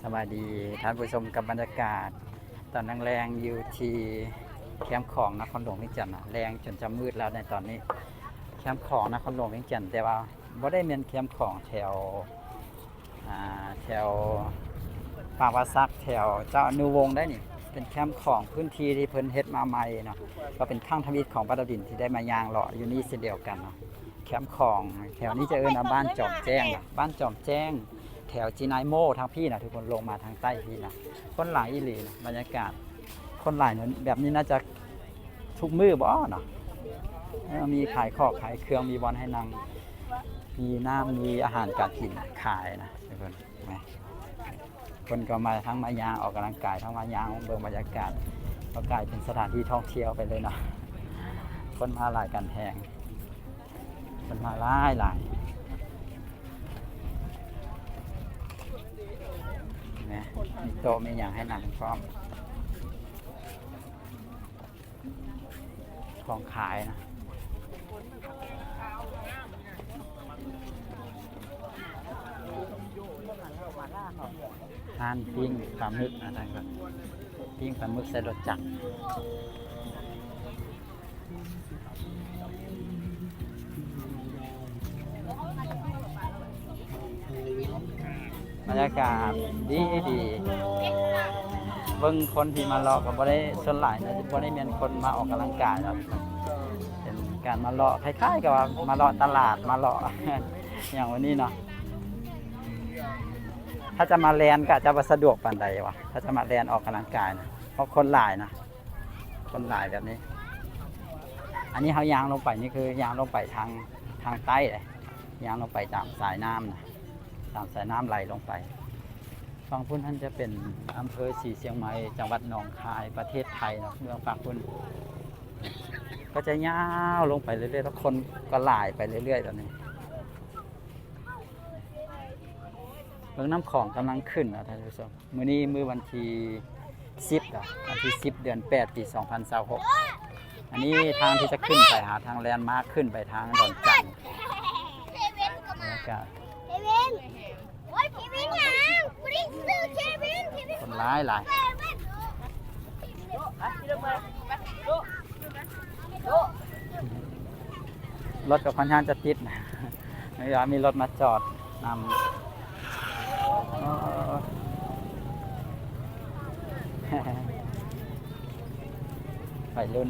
ສະບາຍດີທ່ານຜູ້ຊົມ ກັບບັນຍາກາດຕອນແລງໆ ຢູ່ທີ່ແຄມຂອງນະຄອນຫຼວງວຽງຈັນນະ. ແລງຈົນຈະມືດແລ້ວໃນຕອນນີ້ ແຄມຂອງນະຄອນຫຼວງວຽງຈັນ, ແຕ່ວ່າບໍ່ໄດ້ແມ່ນແຄມຂອງແຖວ ອ່າ ແຖວປາກວາສັກ ແຖວເຈົ້າອະນຸວົງໄດ໋ນີ້. ເປັນແຄມຂອງພື້ນທີ່ທີ່ເພິ່ນເຮັດມາໃໝ່ເນາະ, ກໍເປັນຄັ້ງທຳອິດຂອງປາດາວດິນທີ່ໄດ້ມາຍ່າງເລາະຢູ່ນີ້ເຊັ່ນດຽວກັນເນາະ. ແຄມຂອງແຖວນີ້ຈະເອີ້ນວ່າບ້ານຈອມແຈ້ງນະ, ບ້ານຈອມແຈ້ງ ແຖວຈີນາຍໂມທາງພີ້ນະ ທຸກຄົນ ລົງມາທາງໃຕ້ພີ້ນະ. ຄົນຫຼາຍອີ່ຫຼີນະ, ບັນຍາກາດຄົນຫຼາຍນະ, ແບບນີ້ໜ້າຈະທຸກມື້ບໍເນາະ. ເອີ ມີຂາຍຂອກຂາຍເຄື່ອງ, ມີບ່ອນໃຫ້ນັ່ງ, ມີນ້ຳ, ມີອາຫານການກິນຂາຍນະ ທຸກຄົນ. ເຫັນໄໝ? ເພິ່ນກໍມາ ທັງມາຍ່າງອອກກຳລັງກາຍ ທັງມາຍ່າງເບິ່ງບັນຍາກາດ, ກໍກາຍເປັນສະຖານທີ່ທ່ອງທ່ຽວໄປເລີຍເນາະ. ຄົນມາຫຼາຍກັນແຮງ, ຄົນມາຫຼາຍໆ. ເຫັນໄໝ? ມີໂຕະມີຫຍັງໃຫ້ນັ່ງພ້ອມ. ຂອງຂາຍນະ. ຮ້ານປີ້ງປາໝຶກນະ, ຮ້ານປີ້ງປາໝຶກໃສ່ລົດຈັກ. ບັນຍາກາດດີດີ. ເບິ່ງຄົນທີ່ມາເລາະກໍບໍ່ໄດ້ ສ່ວນຫຼາຍນະ ບໍ່ໄດ້ແມ່ນຄົນມາອອກກຳລັງກາຍດອກ, ເປັນການມາເລາະ ຄ້າຍໆກັບວ່າມາເລາະຕະຫຼາດ ມາເລາະຫຍັງແບບນີ້ເນາະ. ຖ້າຈະມາແລ່ນກໍອາດຈະບໍ່ສະດວກປານໃດວ່າ ຖ້າຈະມາແລ່ນອອກກຳລັງກາຍນະ, ເພາະຄົນຫຼາຍນະ. ຄົນຫຼາຍແບບນີ້. ອັນນີ້ເຮົາຍ່າງລົງໄປ ນີ້ຄືຍ່າງລົງໄປທາງ ທາງໃຕ້ເດ້, ຍ່າງລົງໄປຕາມສາຍນ້ຳນະ, ຕາມສາຍນ້ຳໄຫຼລົງໄປ. ຝັ່ງພຸ້ນຫັ້ນຈະເປັນອຳເພີສີຊຽງໃໝ່ ຈັງຫວັດໜອງຄາຍ ປະເທດໄທເນາະ, ເບື້ອງຝັ່ງພຸ້ນ. ກໍຈະຍາວລົງໄປເລື້ອຍໆ ແລ້ວຄົນກໍຫຼາຍໄປເລື້ອຍໆ ແບບນີ້. ເບິ່ງນ້ຳຂອງກຳລັງຂຶ້ນນະທ່ານຜູ້ຊົມ. ມື້ນີ້ມື້ວັນທີສິບເນາະ, ວັນທີສິບ ເດືອນແປດ ປີສອງພັນຊາວຫົກ. ອັນນີ້ທາງທີ່ຈະຂຶ້ນໄປຫາທາງແລນມາກ ຂຶ້ນໄປທາງດອນຈັນ. ບັນຍາກາດ ຄົນຫຼາຍໆ. ລົດກໍຄ່ອນຂ້າງຈະຕິດນະ, ເວລາມີລົດມາຈອດນຳ. ໂອ້ ໄວລຸ້ນ.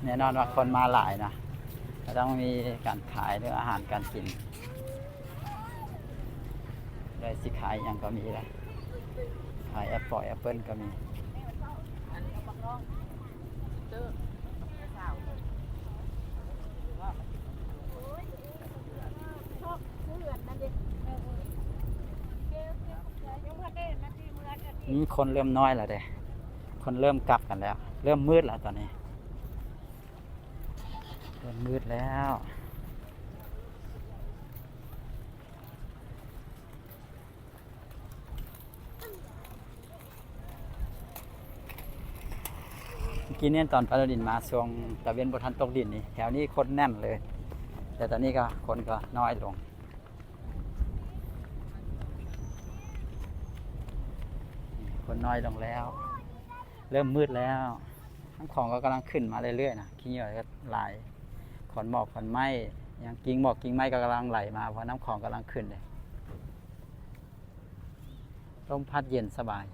ແນ່ນອນວ່າຄົນມາຫຼາຍນະ, ກໍຕ້ອງມີການຂາຍເລື່ອງອາຫານການກິນ. ໄດ້ ຊິຂາຍຫຍັງກໍມີແຫຼະ, ຂາຍແອັບເປິ້ນ ແອັບເປິ້ນກໍມີ. ອືມ ຄົນເລີ່ມນ້ອຍແລ້ວເດ້, ຄົນເລີ່ມກັບກັນແລ້ວ, ເລີ່ມມືດແລ້ວຕອນນີ້, ເລີ່ມມືດແລ້ວ. ເມື່ອກີ້ນີ້ຕອນປາດາວດິນມາ ຊ່ວງຕາເວັນບໍ່ທັນຕົກດິນນີ້ ແຖວນີ້ຄົນແໜ້ນເລີຍ, ແຕ່ຕອນນີ້ກໍຄົນກໍນ້ອຍລົງ, ຄົນນ້ອຍລົງແລ້ວ, ເລີ່ມມືດແລ້ວ. ນ້ຳຂອງກໍກຳລັງຂຶ້ນມາເລື້ອຍໆນະ, ຂີ້ເຫຍື້ອກໍຫຼາຍ, ຂອນໝອກຂອນໄມ້ຫຍັງ, ກິ່ງໝອກກິ່ງໄມ້ກໍກຳລັງໄຫຼມາ ເພາະນ້ຳຂອງກຳລັງຂຶ້ນເດ້. ລົມພັດເຢັນສະບາຍ.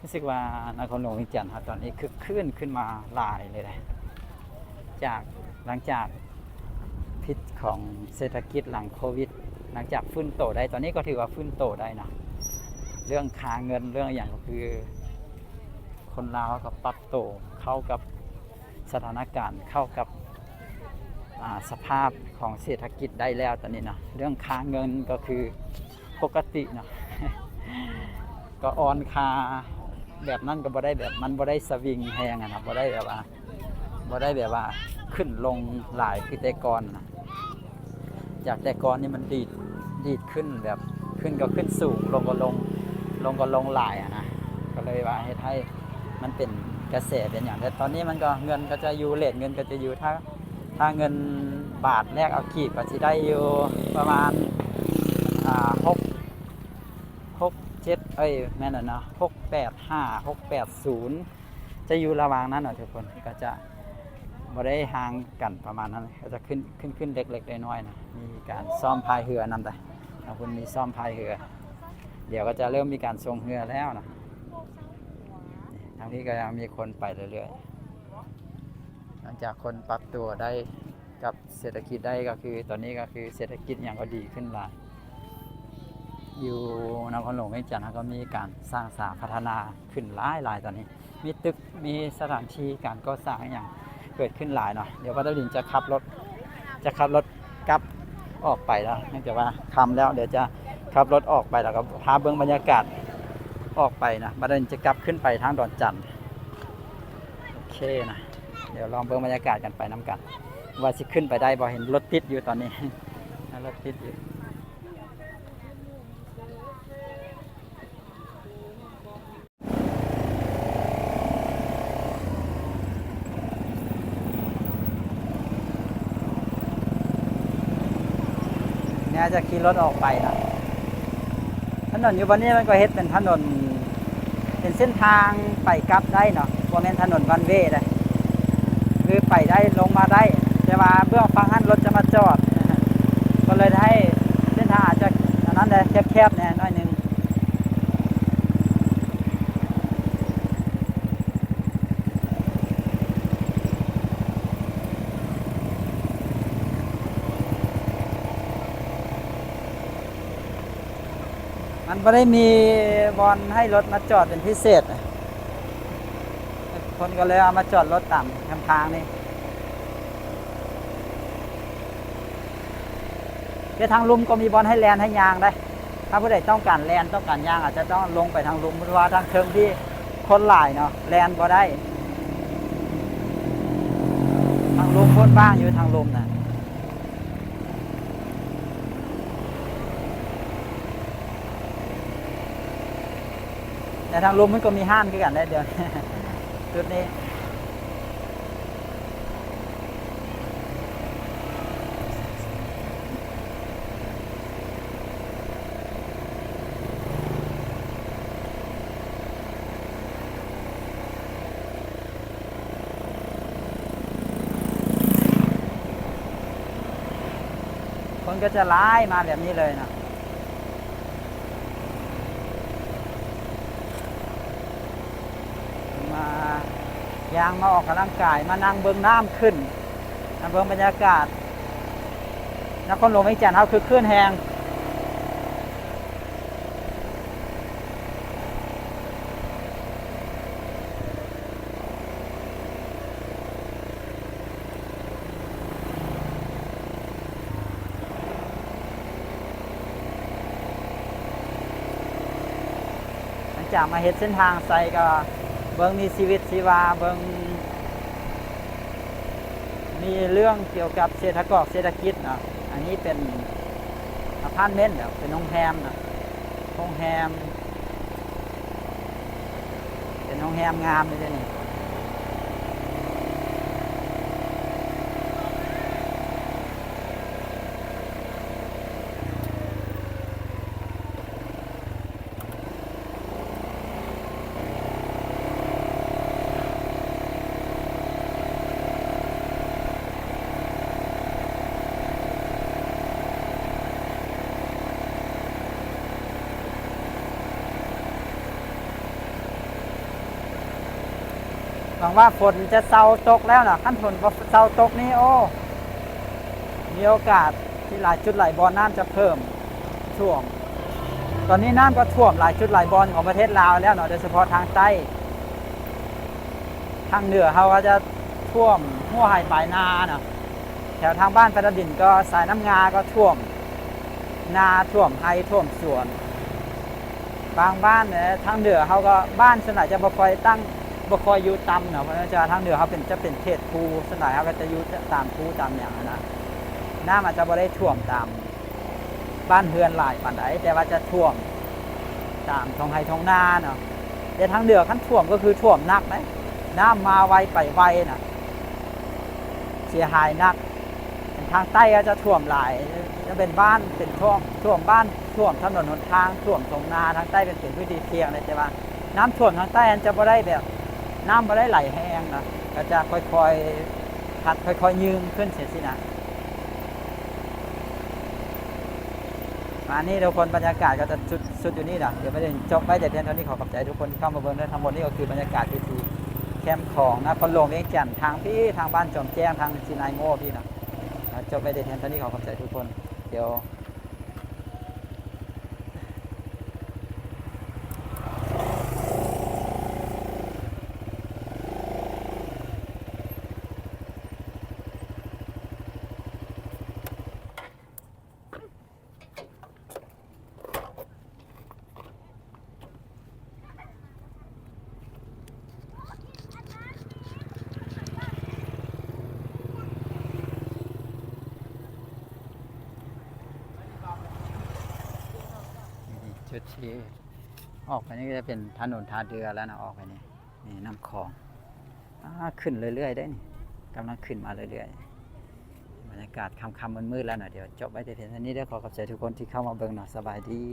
ຮູ້ສຶກວ່ານະຄອນຫຼວງວຽງຈັນເຮົາຕອນນີ້ຄຶກຄື້ນຂຶ້ນມາຫຼາຍເລີຍເດ້, ຈາກ ຫຼັງຈາກພິດຂອງເສດຖະກິດຫຼັງໂຄວິດ, ຫຼັງຈາກຟື້ນໂຕໄດ້, ຕອນນີ້ກໍຖືວ່າຟື້ນໂຕໄດ້ນະ. ເລື່ອງຄ່າເງິນ ເລື່ອງອີ່ຫຍັງ ກໍຄືຄົນລາວເຮົາກໍປັບໂຕເຂົ້າກັບ ສະຖານະການເຂົ້າກັບ ອ່າ ສະພາບຂອງເສດຖະກິດໄດ້ແລ້ວຕອນນີ້ເນາະ. ເລື່ອງຄ່າເງິນກໍຄືປົກກະຕິເນາະ, ກໍອ່ອນຄ່າແບບນັ້ນກໍບໍ່ໄດ້, ແບບມັນບໍ່ໄດ້ສະວິງແຮງຫັ້ນນະ, ບໍ່ໄດ້ແບບວ່າ ບໍ່ໄດ້ແບບວ່າຂຶ້ນລົງຫຼາຍຄືແຕ່ກ່ອນນະ. ຈາກແຕ່ກ່ອນນີ້ມັນດີດ ດີດຂຶ້ນ ແບບຂຶ້ນກໍຂຶ້ນສູງ ລົງກໍລົງ ລົງກໍລົງຫຼາຍຫັ້ນນະ ກໍເລີຍວ່າເຮັດໃຫ້ມັນເປັນກະແສເປັນຫຍັງ. ແຕ່ຕອນນີ້ມັນກໍ ເງິນກໍຈະຢູ່ ເຣດເງິນກໍຈະຢູ່ ຖ້າ ຖ້າເງິນບາດແລກເອົາກີບກໍຊິໄດ້ຢູ່ປະມານ ອ່າ ຫົກ ຫົກເຈັດ ເອີຍ ແມ່ນແລ້ວເນາະ ຫົກແປດຫ້າ ຫົກແປດສູນ ຈະຢູ່ລະຫວ່າງນັ້ນເນາະທຸກຄົນ ກໍຈະບໍ່ໄດ້ຫ່າງກັນປະມານນັ້ນ ກໍຈະຂຶ້ນ ຂຶ້ນ ຂຶ້ນເລັກໆນ້ອຍໆນະ. ມີການຊ້ອມພາຍເຮືອນຳໄດ໋ ທາງພຸ້ນມີຊ້ອມພາຍເຮືອ ດຽວກໍຈະເລີ່ມມີການສົ່ງເຮືອແລ້ວນະ. ທາງນີ້ກໍຍັງມີຄົນໄປເລື້ອຍໆ ຫຼັງຈາກຄົນປັບຕົວໄດ້ກັບເສດຖະກິດໄດ້ ກໍຄືຕອນນີ້ກໍຄືເສດຖະກິດຫຍັງກໍດີຂຶ້ນຫຼາຍ. ຢູ່ນະຄອນຫຼວງວຽງຈັນເຮົາກໍມີການສ້າງສາພັດທະນາຂຶ້ນຫຼາຍໆ ຕອນນີ້ມີຕຶກ ມີສະຖານທີ່ການກໍ່ສ້າງອີ່ຫຍັງເກີດຂຶ້ນຫຼາຍເນາະ. ດຽວບັດດາລິນຈະຂັບລົດ ຈະຂັບລົດກັບອອກໄປແລ້ວ ເນື່ອງຈາກວ່າຄ່ຳແລ້ວ ດຽວຈະຂັບລົດອອກໄປ ແລ້ວກໍພາເບິ່ງບັນຍາກາດອອກໄປນະ. ບັດດາລິນຈະກັບຂຶ້ນໄປທາງດອນຈັນ. ໂອເຄນະ ດຽວລອງເບິ່ງບັນຍາກາດກັນໄປນຳກັນ ວ່າຊິຂຶ້ນໄປໄດ້ບໍ່. ເຫັນລົດຕິດຢູ່ຕອນນີ້ ລົດຕິດຢູ່. ແນວຈະຂີ່ລົດອອກໄປນະ. ຖະໜົນຢູ່ບ່ອນນີ້ມັນກໍເຮັດເປັນຖະໜົນ ເປັນເສັ້ນທາງໄປກັບໄດ້ເນາະ ບໍ່ແມ່ນຖະໜົນວັນເວໃດ ຄືໄປໄດ້ລົງມາໄດ້ ແຕ່ວ່າເບື້ອງຝັ່ງຫັ້ນລົດຈະມາຈອດ ກໍເລີຍໃຫ້ເສັ້ນທາງອາດຈະອັນນັ້ນແດ່ ແຄບໆແດ່ໜ້ອຍໜຶ່ງ. ມັນບໍ່ໄດ້ມີບ່ອນໃຫ້ລົດມາຈອດເປັນພິເສດ ເພິ່ນກໍເລີຍເອົາມາຈອດລົດຕາມຂ້າງທາງນີ້. ແຕ່ທາງລຸ່ມກໍມີບ່ອນໃຫ້ແລ່ນໃຫ້ຍ່າງໄດ໋ ຖ້າຜູ້ໃດຕ້ອງການແລ່ນ ຕ້ອງການຍ່າງ ອາດຈະຕ້ອງລົງໄປທາງລຸ່ມ ເພາະວ່າທາງເທິງພີ້ຄົນຫຼາຍເນາະ ແລ່ນບໍ່ໄດ້. ທາງລຸ່ມຄົນວ່າງຢູ່ທາງລຸ່ມນະ. ແຕ່ທາງລຸ່ມມັນກໍມີຮ້ານຄືກັນເດ້ ດຽວນີ້ ຈຸດນີ້. ຄົນກໍຈະຫຼາຍມາແບບນີ້ເລີຍນະ. ມາ ຍ່າງມາອອກກຳລັງກາຍ ມານັ່ງເບິ່ງນ້ຳຂຶ້ນ ມາເບິ່ງບັນຍາກາດ. ນະຄອນຫຼວງວຽງຈັນເຮົາຄຶກຄື້ນແຮງ. ຫຼັງຈາກມາເຮັດເສັ້ນທາງໃສ່ ກໍເບິ່ງມີຊີວິດຊີວາ ເບິ່ງມີເລື່ອງກ່ຽວກັບເສດຖະກອກເສດຖະກິດເນາະ. ອັນນີ້ເປັນອາພາດເມັນເນາະ ເປັນໂຮງແຮມເນາະ ໂຮງແຮມ. ເປັນໂຮງແຮມງາມເດ້ນີ້. ຫວັງວ່າຝົນຈະເຊົາຕົກແລ້ວນະ. ຄັນຝົນບໍ່ເຊົາຕົກນີ້ ໂອ້ ມີໂອກາດທີ່ຫຼາຍຈຸດຫຼາຍບ່ອນນ້ຳຈະເພີ່ມຖ້ວມ. ຕອນນີ້ນ້ຳກໍຖ້ວມຫຼາຍຈຸດຫຼາຍບ່ອນຂອງປະເທດລາວແລ້ວເນາະ ໂດຍສະເພາະທາງໃຕ້. ທາງເໜືອເຮົາກໍຈະຖ້ວມຮົ້ວໄຮ່ປາຍນາເນາະ. ແຖວທາງບ້ານປະດາດິນກໍ ສາຍນ້ຳງາກໍຖ້ວມນາ ຖ້ວມໄຮ່ ຖ້ວມສວນ. ບາງບ້ານ ເອີ ທາງເໜືອເຮົາກໍ ບ້ານສ່ວນຫຼາຍຈະບໍ່ຄ່ອຍຕັ້ງ ບໍ່ຄ່ອຍຢູ່ຕ່ຳເນາະ ເພາະວ່າທາງເໜືອເຮົາເປັນ ຈະເປັນເຂດພູ ສ່ວນຫຼາຍເຮົາກໍຈະຢູ່ຕາມພູຕາມຫຍັງຫັ້ນນະ. ນ້ຳອາດຈະບໍ່ໄດ້ຖ້ວມຕາມ ບ້ານເຮືອນຫຼາຍປານໃດ ແຕ່ວ່າຈະຖ້ວມຕາມທົ່ງໄຮ່ທົ່ງນາເນາະ. ແຕ່ທາງເໜືອຄັນຖ້ວມກໍຄືຖ້ວມໜັກເດ້ ນ້ຳມາໄວໄປໄວນະ ເສຍຫາຍໜັກ. ທາງໃຕ້ກໍຈະຖ້ວມຫຼາຍ ຈະເປັນບ້ານ ເປັນຖ້ວມ ຖ້ວມບ້ານ ຖ້ວມຖະໜົນຫົນທາງ ຖ້ວມທົ່ງນາ. ທາງໃຕ້ເປັນ ເປັນພື້ນທີ່ທ່ຽງເດ້ ແຕ່ວ່ານ້ຳຖ້ວມທາງໃຕ້ຫັ້ນຈະບໍ່ໄດ້ແບບ ນ້ຳບໍ່ໄດ້ໄຫຼແຮງນະ ກໍຈະຄ່ອຍໆ ພັດ ຄ່ອຍໆຍືງຂຶ້ນຊີ້ນະ. ປະມານນີ້ທຸກຄົນ ບັນຍາກາດກໍຈະສຸດ ສຸດຢູ່ນີ້ນະ. ດຽວໄປເລີຍ ຈົບໄວ້ແຕ່ພຽງເທົ່ານີ້. ຂໍຂອບໃຈທຸກຄົນທີ່ເຂົ້າມາເບິ່ງເດີ. ທັງໝົດນີ້ກໍຄືບັນຍາກາດຢູ່ທີ່ແຄມຂອງນະຄອນຫຼວງວຽງຈັນ ທາງພີ້ ທາງບ້ານຈອມແຈ້ງ ທາງຊີນາຍໂມພີ້ນະ. ຈົບໄວ້ແຕ່ພຽງເທົ່ານີ້. ຂໍຂອບໃຈທຸກຄົນ. ດຽວ ຈຸດທີ່ອອກໄປນີ້ກໍຈະເປັນຖະໜົນທ່າເຮືອແລ້ວນະ ອອກໄປນີ້. ນີ້ນ້ຳຂອງ ອາ ຂຶ້ນເລື້ອຍໆເດ້ນີ້ ກຳລັງຂຶ້ນມາເລື້ອຍໆ. ບັນຍາກາດຄ່ຳໆມືດໆແລ້ວນະ. ດຽວຈົບໄວ້ແຕ່ພຽງເທົ່ານີ້ເດີ. ຂໍຂອບໃຈທຸກຄົນທີ່ເຂົ້າມາເບິ່ງເນາະ. ສະບາຍດີ.